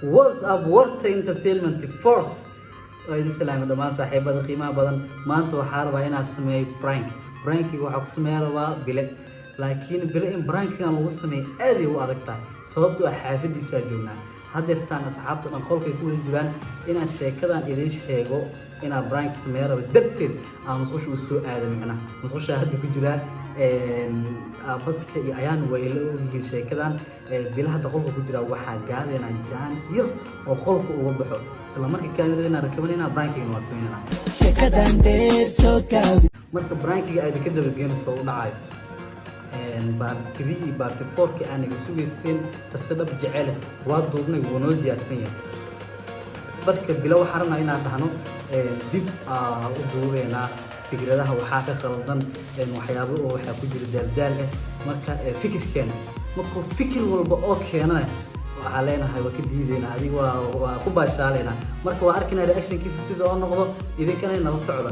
What's up, Warta Entertainment Force? Waa idin salaamay dhammaan saaxiibada qiimaha badan. Maanta waxaa rabaa inaan sameeyo prank. Prankiga waxaa ku sameeya rabaa Bile, laakiin Bile in prankigan lagu sameeyo aad ay u adag tahay, sababtoo ah xaafadiisaa joognaa haddeertaan. Asxaabta dhan qolkay ku wada jiraan. Inaan sheekadan idin sheego inaan prank sameeya rabo darteed aan musqusha u soo aada, micnaha musqusha hadda ku jiraa. Baska iyo ayaan way la ogyihiin sheekadan. Bila hadda qolka ku jira, waxaa gaadaynaa jaanis yar oo qolka uga baxo. Isla markii kaamirada rakabanayna, prankigana waa sameynayna. Sheekadan dheer soo gaabi. Marka prankiga aad ka dabageena soo u dhacayo, part 3 iyo part 4 aan iga sugaysin, qisa dhab jecele waa duubnay, wuu noo diyaarsan yahay. Marka bilo waxaan rabnaa inaan dhahno dib aa u duubeynaa, fikradaha waxaa ka khaldan, waxyaabo oo waxaa ku jira daaldaal ah. Marka fikirkeena, markuu fikir walba oo keenana, waxaa leenahay waa ka diideynaa, adiga waa ku baashaaleynaa. Marka waa arkaynaa reactionkiisa sida oo noqdo. Idinkana nala socda.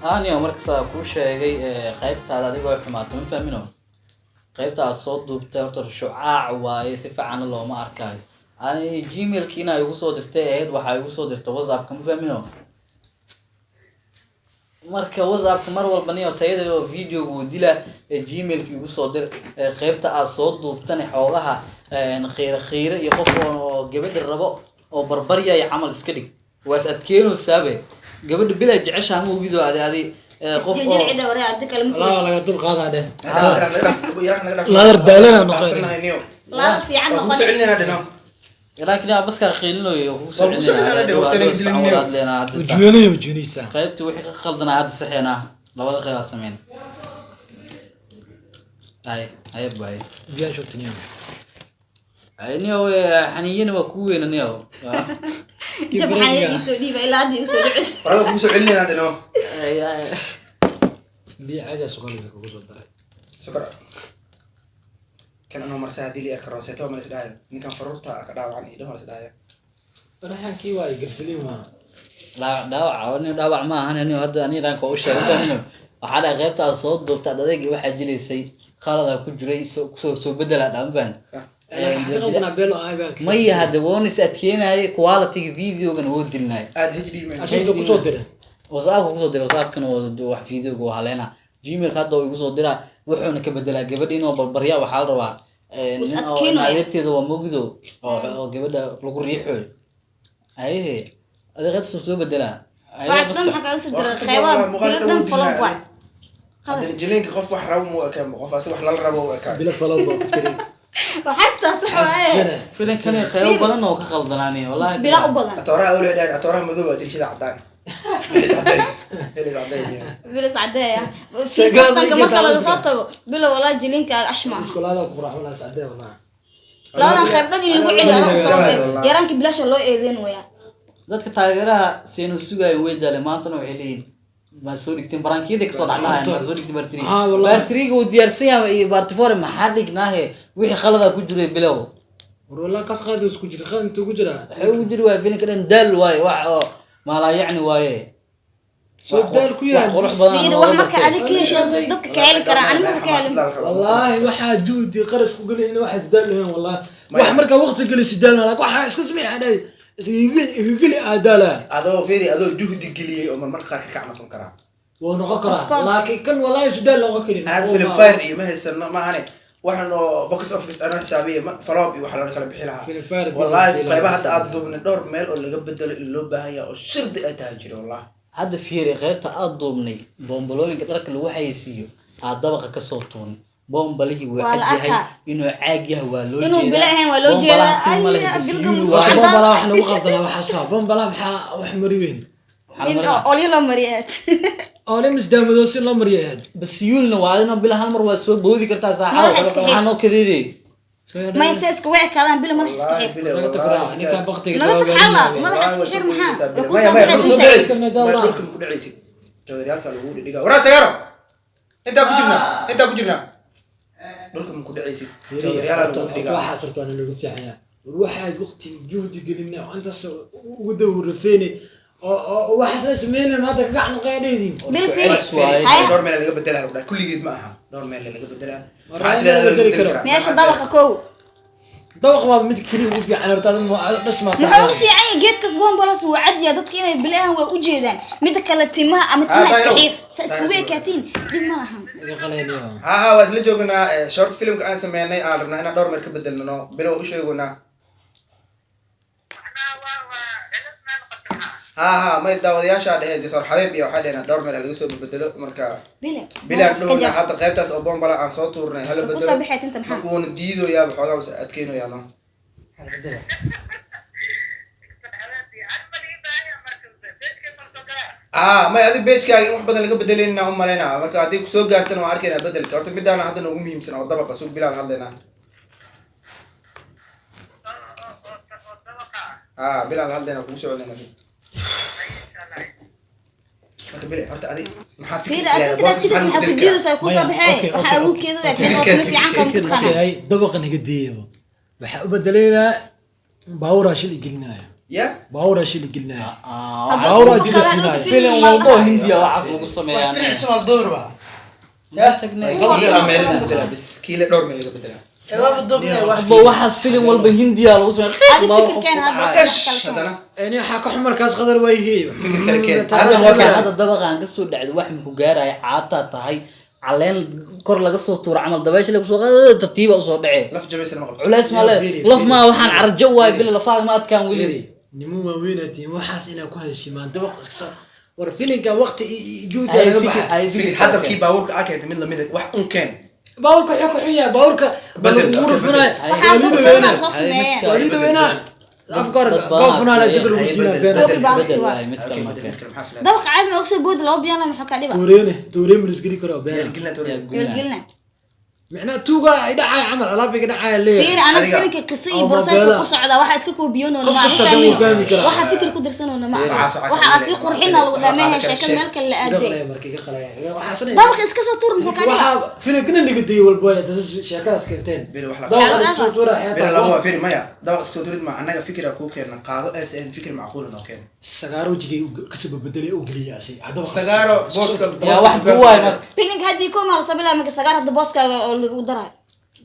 Aniyo marka saa kuu sheegay, qaybtaada adiga way xumaatay, ma fahmino. Qaybta aad soo duubtay horta shucaac waaye, si fiicanna looma arkaayo. Ani Gmailki inaa igu soo dirtay ahayd, waxaa igu soo dirtay WhatsAppka, ma fahmino. Marka WhatsAppka mar walba niyo tayada oo videoga uu dila. Ee Gmailki igu soo dir. Qaybta aad soo duubtana xoogaha qiiro qiiro iyo qof oo gabadha rabo oo barbaryaya camal iska dhig. Waa is adkeenoysaabe gabadha bilaa jeceshaha, ma ogido adi qof oo Isjilcida waree adi kale ma Walaa laga dul qaadaa dheh. Laadar Laadar daalana noqon. Laadar fiican noqon. Laakiin abaskaa qiilinayo kugu soo Waa kugu soo celinayna dheh, waqtiga islinniyo. Ujuwanaya ujuwanaysaa. Qaybtii wixii ka qaldanaa hadda saxeena, labada qayb aa sameyn. Hay hay bay. Biyaa shubtaniyo. Niyow, xaniyana waa kuu weyna niyow. Jab xaya iisoo dhiiba, ilaa hadda igu soo dhicis. Kugu soo celinayna dhino. Biyo caadi ah sokoraysa kugu soo daray. Sokor kan anoo marsa haddii la arka roseto ma lis dhahayo, ninkan faruurta ka dhaawacan iyo dhan ma lis dhahaya. Raxankii waaye, garsaliin waa. Dhaawac dhaawac ni dhaawac ma ahan niyow. Hadda ani raanka waa u sheegay niyow, waxaa dhahay qaybta aad soo duubtay ad adeeg waxaa jilaysay, khaladaa ku jiray, soo bedela dhaa, ma fahan? Qaldanaa beelo ahay baan. Maya, hadda woona is adkeenayay, quality videogana woo dilinaya. Aad HD ma Ashinka kusoo diray. WhatsAppka kusoo diray, WhatsAppkana waa wax videoga waa haleena. Gmailka hadda uu igu soo diraa, wuxuuna ka bedelaa gabadha inuu barbarya. Waxaa la rabaa Is nin oo adkeynaya. Adeerteeda waa mogdo oo gabadha lagu riixoy. Ayehe, adeeqada soo bedelaa. Waxaas dhan maxaa kaaga soo diray? Qeybaha bilo dhan follow waay. Haddana jiliinka qof wax rabo mu ekaan, qof asi wax lala rabo u ekaan. Bilo falow baa ku jiray. Waxartaa sax waaye. Sana. Filimkani qeybo badan oo ka qaldanaani wallahi. Bila u badan. Atooraha awle dhahan, atooraha madow waa dirishada cadaan. Bilis cadday, bilis cadday. Bilis cadeeya. Sheekadaas Tanka ay marka laga tahay. soo tago bilo, walaa jilinkaaga ash maaha. Iskolaada ku qurax walaa sacdee walaa. Labadan qayb dhan in lagu celiyo adaa u sababay. Yaraankii bilaasha loo eedeyn wayaa. Dadka taageeraha seenu sugaayo way daale. Maantana waxay leeyihin ma soo dhigteen barankiyada kasoo dhacdhahayan, ma soo dhigteen part 3? Ah, wallahi. Part 3-ga uu diyaarsan yahay iyo part 4 maxaa dhignaahe? Wixii khaladaa ku jiray bilow. War walaa kaas qaad isku jira, qaad intuu ku jira. Waxay ugu jiri waaya filimka dhan daal waaye, wax oo maalaa yacni waaye. Soo daal ku yaal. Wax qurux badan Fiiri, oo wax loo marka bartay. adig ka hesha dadka ka heli karaan, ani marka ka helin. Wallaahi waxaa juhdi qarash ku gelin waxa isdaal lahayn, wallaahi wax markaa waqti geli sidaal ma waxaa iska sameey anay iga geli aadaala. Adoo fiiri, adoo juhdi geliyey oo marmarka qaar ka kac noqon karaa. Wuu noqon Of karaa course. laakiin kan wallaahi sidaal noqon karin. Anaga film fire iyo ma haysano maahane, waxaan oo box office anoo xisaabiya ma flop iyo waxa la kala bixi lahaa. Film fire. Wallahi qaybaha hadda aad duubnay dhowr meel oo laga bedelo in loo baahan yahay oo shirdi ay tahay jiro wallahi. Hadda fiiri, qaybta aada duubnay boombalooyinka dharka lagu xayeysiiyo aad dabaqa kasoo tuunay, boombalihii wuu Waa la cad yahay. arkaa. Inuu caag yahay waa loo Inuu jeedaa. bilo ahayn waa loo Bombalaha jeedaa. tin ma leh, Ay, bas bilka yuul musu- waaye. Cadaan. Bombala wax nagu qaldanaa waxaa soo bombala maxaa wax mari weyn. Waxaa la In marinaa. oo olyo loo mariyo aad. Oo nin misdaamado si loo mariyo ahayd. Bas yuulna waa adina bila hal mar waa soo boodi kartaa Madaxa saaxada. iska xir. Waxaa noo kadeedey. May se iskugu ekaadaan bilo, madaxa iska Wallahi xir. bile, Naga tag wallahi raac ninkaan baktiga. Naga tag xalla, madaxa iska xir, maxaa way kuu soo Maya, baxeen maya, inta. maya, dhulka ma ku dhacaysid, joodaryaalka lagu dhidhigaa. Waraa sagaaro, intaa ku jirnaa, intaa ku jirnaa, dhulka ma ku dhacaysid, joodaryaala lagu dhidhigaa. Waxaas horta waa lagu fiican yahay. War waxaad waqti juhdi gelinay oo intaas ugu dawrafeenay oo waxaas la sameynay maanta ka gacan qeydheydin. Bil fiiri. Bas waaye. Haya. Dhowr meel laga bedelaa lagu dhahay, kulligeed ma aha, dhowr meel laga bedelaa. War Maxaa laga is leedahay laga bedeli bedeli karo. karaa? Meesha Maxaa is dabaqa kow. Dabaq waa mid kaliya ugu fiican horta dhisma. Muxuu u fiican yahay geedkas bombolas wuu cad yahay, dadka inay bilahan way u jeedaan. Midda kale timaha ama timaha iska xiir sa iskugu ekaatiin dhib ma lahan. Iga qaleyniyo. Ha ha, waa isla joognaa. Short filmka aan sameynay aan rabnaa inaan dhowr meer ka bedelno, bilow u sheegoynaa. Ha ha, may daawadayaasha dheheen Doctor Xabiib iyo waxay dheheen dhowr meel laga soo bedelo marka Bile bilaan iska dhowna jar. Hadda qaybtaas oo bombala aan soo tuurnay hala Ku bedelo. soo baxay tinta maxaa? Marka wuuna diidoyaaba xoogaa was adkeynayaa no. Ah, may adi page-kaaga in wax badan laga bedelayna u malaynaa. Marka haddii kusoo gaartana waan arkaynaa bedelka. Horta midaana hadda noogu muhiimsan oo dabaqa sug bilaan hadlaynaa. Ah, bilaan hadlaynaa, kugu soo celinaa. Marka bile horta adi maxaa fikir Fiiri atinta sidii maxaa ku jiidaysaa ku soo baxay waxa awgeedu waa fiican oo timo fiican qabo mutaqaana. Ay dabaqa naga deeyaba. Waxaa u bedeleynaa baabuur shil gelinaya. Ya. Baabuur shil gelinaya. Hadda Baabuur isku jidka fakadaan siinaya. inta Filim film walba oo Hindiya waxaas lagu sameeyaa. Filim Soomaal door baa. Tagnay. Kiila meel laga bedelaa bis, kiila dhowr meel laga bedelaa. Ba waxaas filim walba Hindiya lagu sameeyaa. Adi fikirkeen hadda wax kale keen. Haddana Ani waxaa ka xumarkaas qadar waa yihiin. Fikir kale keen. Hadda Hadda waa keen. hadda dabaqaan ka soo dhacdo wax muku gaaraya caataa tahay caleen kor laga soo tuuro camal dabaysha lagu soo qaado tartiiba usoo dhacee. Laf jabaysan ma qabto. Culays ma le Fiiri, laf fiiri. maa waxaan carjo waay bila lafaaga ma adkaan weli. Niman waaweyn aad tihiin, waxaas inaa ku heshiimaan dabaq iska soo war filinka waqti iyo juhdi Ay laga fikir baxay. ay fikir fikir hadda kii baabuurka aa keentay mid lamid ah wax un keen. Baabuurka wuxuu ku xun yahay baabuurka Bedel, bal ugu okay, rufunay. bedel. Waxaa dad badanaa soo sameeyeen. Waa ii dhaweynaa. Afka hore Dad badanaa goofunaa la sameeyeen. jabal ugu Ay, siinaa bedel, been. Copy paste Bedel waa. waay mid Okay, kale bedel marka. mid kale maxaa isleedahay? Dabaqa caadi ma ugu soo boodi laba biyaan maxaa ka dhiba. Tuureene, tuureen ma lisgeli karo been. Gelina tuureen. Yoolgelina. Macnaha tuuga ay dhacaya camal alaab iga dhacaya leeyahay. Fiiri anaga Adiga. filimka qiso iyo Oo, process mobeela. ku socda waxa iska koobiyoonona Qof ma kasta hadda wuu fahmi karaa. waxa fikir ku dirsanona ma aha. Waxaas waxaa Waxa ka asi mid ah. qurxina lagu dhameeyaa Waxaa sheekad ka meel kale la Iga aaday. qalaya marka iga qalaya. Waxaas Dabaqa iska soo tuur muxuu ka dhiba. waxaa filimkana naga dayay walba waa tasas sheekadaas keenteen. Bil wax la Dabaqa la isku tuuraa Bila xeetaa. lama waa firi maya dabaq iska turid ma annaga fikira kuu keena qaado sn fikir macquul noo keena. Sagaaro wajigay kasoo bedelay oo geliyay asi. Haddaba Sagaaro booska. Yaa wax duwaay marka. Filimka haddii koo maal soo bilaabay marka sagaar hadda booskaaga oo lagu darayo.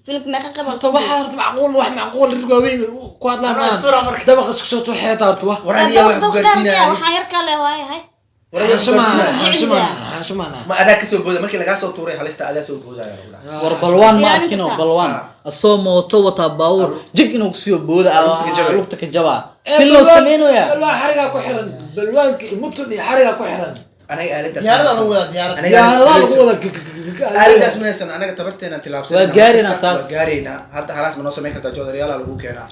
Filimka meeqa qayb Horta waxaa horta macquul wax macquul rir waaweyn ku hadlaan Anaa istura marka. Dabaqa isku soo tuur xeetaa horta wax. War adiga wax ku gaarsiinaya. Waxaan yar kale waayahay. War adiga wax ku gaarsiinaya. Xanshumaana. Ma adaa kasoo booda markii lagaa soo tuuray halista adaa soo boodaya lagu dhahaa. War balwaan ma Ilaalin arkino kartaa. balwaan asoo mooto wataa baabuur jig inuu kusiiyo booda Lugta ka jabay. lugta ka jabaa fil loo sameynayaa. Balwaan xarigaa ku xiran. Balwaanka mutun iyo xarigaa ku xiran. Anaga aaladdaas Diyaarada lagu wadaa, diyaarad. Anaga Diyaaradaha lagu wada aaladdaas ma haysan anaga tabarteena tilaabsanayna. Waa gaaraynaa taas. Waa gaaraynaa hadda halaas ma noo samayn kartaa joodariyaala lagu keenaa.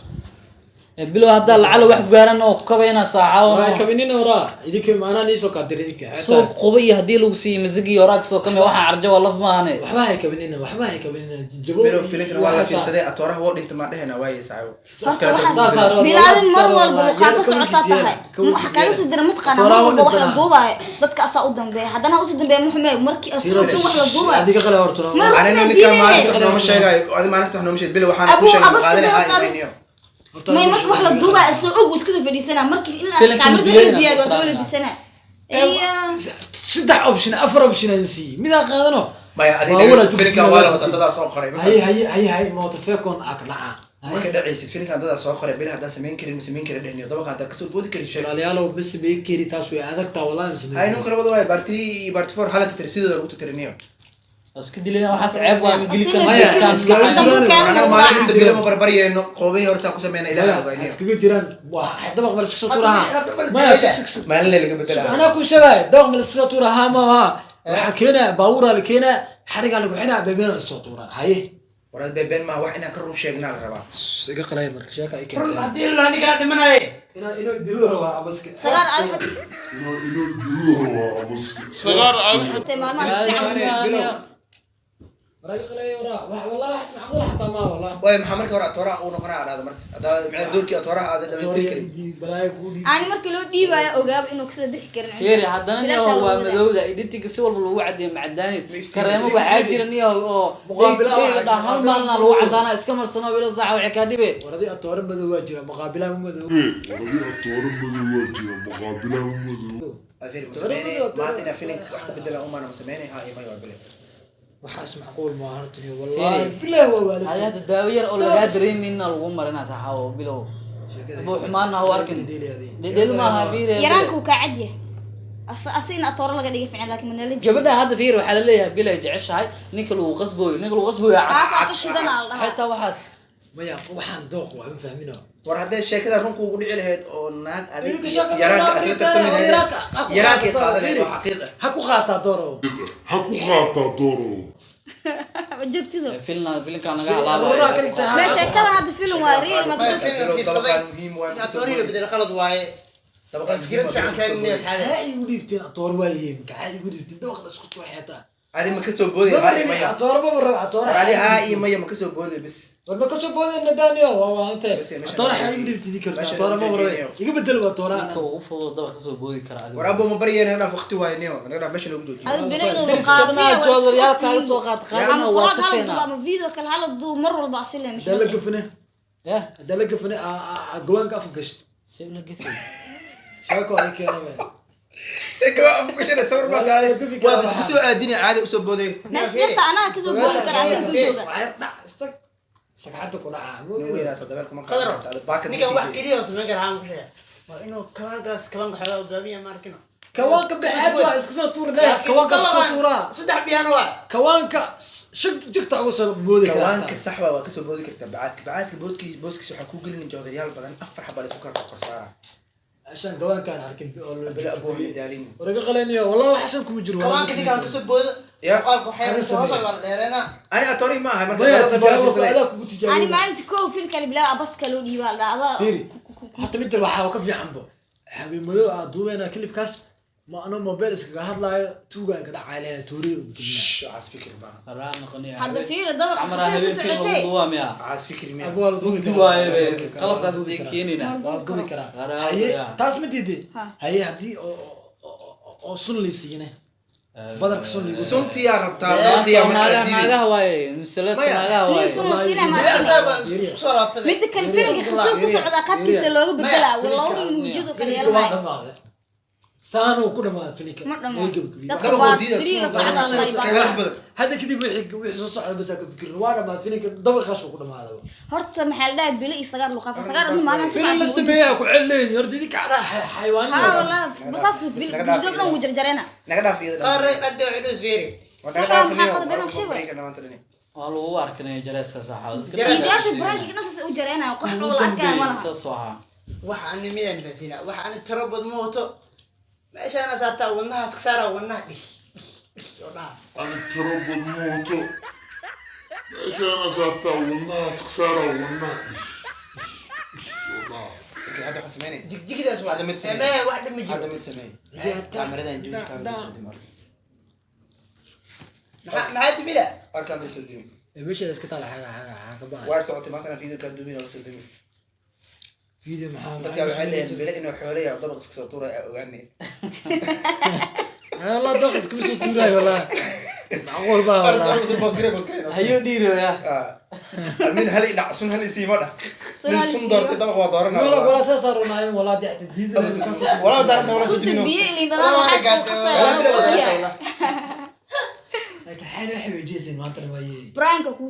Bilow haddaa lacala wax gaaran oo ku kabayna saaca Waa oo kabinina waraa. Idinka maanaa nii soo kaadir idinka. suuq quba iyo haddii lagu siiyo masigi horaa kasoo kame waxaan carjo waa laf maahane. Waxba hay kabinina, waxba hay kabinina. Jabo. Bilow filimkana waa la fiirsaday atooraha woo dhinta maa dhehena waaye saaxiibo. Horta waxaas Saas aa bilaadin mar walba muqaafo socotaa tahay. Waxa kaga sii dira mataqaanaa mar walba wax la duubaayo dadka asaa u dambeeya. Haddana usii dambeeya muxuu markii asoo wax la duubaayo. Adiga qale horta. Ma Aniga runtuna ninka maalinta diidaya. wax nooma sheegayo adi maalinta wax nooma sheegay bilow waxaan Abuu, ku sheegay abaska qaadanay dheer haa imayniyo. May marka wax la duubaayo asoo og wuu iska soo fadhiisanaa markii in Filimka kaamirada mudiyeyna la diyaariyo waa soo ku labisanaa. Iya. Saddex option, afar option aan siiyey. Midaa qaadano. Maya adiga Waa walaal filimkan waa la wada dadaa soo qoray. Haye haye haye haye mootofekon aa ka dhaca. Marka dhacaysid filimkan dadaa soo qoray bil haddaa samayn karin ma samayn karin dhehniyo dabaqa haddaa kasoo boodi karin sheeg. Walaalayaalow bas bay keri taas way adagtaa wallahi ma sameyn. Hay nuu kala wada waaye part 3 iyo part 4 hala tirtir sidooda lagu tirtiriniyo. Iska dilina waxaas ceeb waa ma geli Asina karno. fikir Kaan iska maxaa- dambu keena Anaga wuu maalin kasta raaca. bilo ma barbaryeeno qoobihii hore saa ku sameynaa ilaahay ogaaniyo. Iskaga jiraan waa dabaq ma la iska soo tuuraha. Maya Maalin laga bedelaa. anaa ku sheegay dabaq ma la iska soo tuuraha haa ma haa. Waxaa keenaa baabuuraa la keenaa xarigaa lagu xinaa beebeen la soo tuuraa. Haye. War ad been maaha wax inaan ka run sheegnaa la rabaa. Iga qalay marka sheeka ay Run keentay. haddii la ninkaa dhimanaye. Inaa inuu dilo rabaa abaska. Sagaar aad xatay maalmaha si fiican. War iga qalay waraa. Wax wallahi wax macquul xataa ma wallahi. Waayo maxaa marka hore atooraha uu noqonaa dhahda marka haddaa macnaha doorkii atooraha aad dhamaystiri karin. Balaayo kugu dhiib. Ani markii loo dhiibayo ogaaba inuu kasoo bixi karin. Fiiri haddana niyo Bilaashaa lagu waa wadaa. madowda editinka si walba lagu cadeeyo macadaani kareemo waxaa jira niyo oo day to day la dhaha hal maalina lagu cadaanaa iska marsano bilo saaca waxay kaa dhibe. Waradii atoore madow waa jira muqaabilaha madow. Aad fiiri ma sameynay maanta inaan filimka wax ku bedelaan umaana ma sameynay haa iyo maya waa bile. Waxaas macquul ma aha horta, wallahi bilahi waa Hadi waalid. Hadda daawo yar oo lagaa dareemayna lagu marinaa saxaawo bilow. Abuu xumaana ha u arkin. Dhedhel maaha, fiiri. Yaraanka uu kaa cad yahay. Asina atooro laga dhigay fiican, laakiin manala joogo. Gabadha hadda fiir, waxaa laleeyahay bilay jeceshahay ninka lagu qasbooyo, ninka lagu qasbooyo cad. Taasaa ka shidana la dhahaa. Xitaa waxaas. Maya, waxaan dooq waa ma fahmino. War haddee sheekada runku ugu dhici lahayd oo naag adig Idinka sheekada yaraanka runka asla ugu tartami dhici lahayd, lahayd, yaraankay qaadan lahayd yaraanka- oo xaqiiq ah. Ha ku qaataa dooro. Ha ku qaataa dooro. Ma joogtido. Filna filinkaa naga Ruraa ka halaabaya. dhigtaa. Mee sheekada hadda film waa real ma Ma film fiirsaday. Muhiim waay. In atooriga bedel khalad waaye. Dabaqaan Fikrad fiican keenay asxaabe. Maxaa igu dhiibteen atoor waayihiin? Maxaa igu dhiibteen dabaqda isku tuur xeetaa? Adi ma kasoo boodaya Maba haa iyo rabin maya? atooro, maba rabo atooro. War adi haa iyo maya ma kasoo boodaya bis? War ma kasoo boodeen Daniel, waa intee? Bas, meesha- Atooro xaa igu dhiibtay idin kartaa. meesha Atooro maba rabo. joojiyo. Iga bedel waa atooro. Ninka ugu fudud dabaq kasoo boodi kara adigu. War abo ma baryeen, dhaaf waqti waaye niyo naga dhaaf, meesha noogu joojiyo. Adiga bila inuu Iskadana qaafiya waa joodaryaal isku kaaga soo qaad qaadana ama waa vlog hala duub safeena. ama video kale hala duub, mar walba asile. Hadaa la gafane. Yah. Hadaa la gafane gawaanka afka gashto. Sib la gafay. Sheeko ay keenay. Se gawa afku gashana sawir baa saaray, waa isku soo aadini, caadi usoo booday. Meesha anaa kasoo boodi karaa asin dul jooga. Waxay dhac isag sagxadda ku dhacaa. Nin weynaa toddobaad kuma Qadar. qaadan karto baakad. Ninkan wax keliya oo samayn kara haan ku sheega. Waa inuu kabankaas kabanka xoogaa hogaamiya ma arkino. Kawaanka bixaad waa iska soo tuuri leh. Kawaanka iska soo tuuraa. Saddex biyaan waa. Kawaanka shig jigta uga soo boodi karaa. Kawaanka sax waa kasoo boodi kartaa bacaadka. Bacaadka boodkiis booskiisa waxaa ku gelin joodariyaal badan, afar xaba la isku kala korsaara. عشان kawaankaan arkin oo la Bila abuu joojiyo. daalin. Waraga qaleniyo wallahi wax xasan kuma jiro. Kabanka ninkan kasoo boodo. Ya. Muuqaalka waxay Ana soo sameeyay. soo wada dheereena. Ani atori ma aha marka Maya, labada tijaabo goor fiirsaday. adaa kugu tijaabiyey. Ani maalinta kow filka la bilaabo abaska loo dhiibaa la dhahdaa. Fiiri, horta midda waxaa ka fiican bo habeen madow aa duubeynaa kilibkaas, ma anoo mobile iskaga hadlaayo tuugaa iga dhacay leeyahay tooriyo gelina. Shh, caas fikir baa. Qaraa noqonaya. Hadda fiiri dabaqa Camara kusoo ku habeen film lagu socotay. duubaa miya? Caas fikir miya? Abu waa la duubi Mugdi karaa. waaye be. Qalabkaas hadii keenina. Waa la duubi karaa. Qaraa Haye, yaa. taas ma diiday. Ha. Haye, haddii oo sun laysiiyane badarka sun laygu Suntiyaa rabtaa dabaqdiyaa markaa Naagaha diiday. naagaha waaye musalad Maya. naagaha Nin waaye. sun la siinaya ma Maya arkino. asaaba isku soo laabtay. Midda kale filimka qisoo ku socdaa qaabkiisa looga bedelaa looga muujado kale filinka waa yeelanayo. dhamaaday, saanuu ku dhamaaday filinka. Ma dhammaan. Laga gabagabeeyey. Dadka Dabaq waa oo diida three la sun socdaa la kaga dhahay. lax badan. Hadda kadib wixii soo socda bas ka fikirin, waa dhamaaday filinka, dabaqaas uu ku dhamaaday. Horta maxaa la dhahay bilo iyo sagaar luqaafa sagaar adna maalmaha si filin fiican la ma u sameeyaa ku celleedi horta idinka xayawaan. haa wallahi basaas Bas naga dhaaf video dhan wuu jarjareena. Naga dhaaf iyada dhan. Qaar qad oo culus fiiri. War naga Sax waa, dhaaf maxaa niyo, qadar been war og sheegay? ku dhammaanta dhani. Waa lagu arkinaya jareeska saxaabada. Dadka Fiidiyaasha brankiga dhan saas u jareenayo, qof oo la arkaya ma laha. Saas oo ahaa. Wax ani midaan fahansiinaa. Wax ani tiro badan ma wato. Meeshaana saartaa wadnahaas ka saaraa wadnaha dhih dhih oo dhaha. Ani tiro badmooto meeshaana saartaa wadnahaas ksaara wadnaha. Okay, hadda waxaan sameynaya. Jigjigidaas waa. Hadda mid sameey. Maya wax dhib ma jiro. Hadda mid sameey. Kaamiradan jooji, kaamirada soo dimi. Maxaa dimida? War kaamirada soo dimi. Meesha iska taala xaga xaga xaga baa. Waa socotay maantana video kaa dumin oo soo dimi. Video maxaa? Dadka waxay leeyihiin bile inuu xoolo yahay dabaq iska soo tuuraya aa ogaanay. Ana wallah dabaq iskama soo tuuraayo, wallah macquul baa Horta wallah. soo boos garee, boos garee. Hayuu dhiiraya. Ah. Almin hal i dhac sun hal isii ma dhah. Sun Nin hal sun isii doortay ma. dabaq waa dooranaa. Wala wala saas runaayeen wallah dacta diidan. Walaa daaranta walaa soo Sunta dimino. biyo ilin dhanaan waxaa isku qasaya waa lagu ogyahay. Laakiin xayna waxay weydiiseen maantana waa yeey. Branka kuu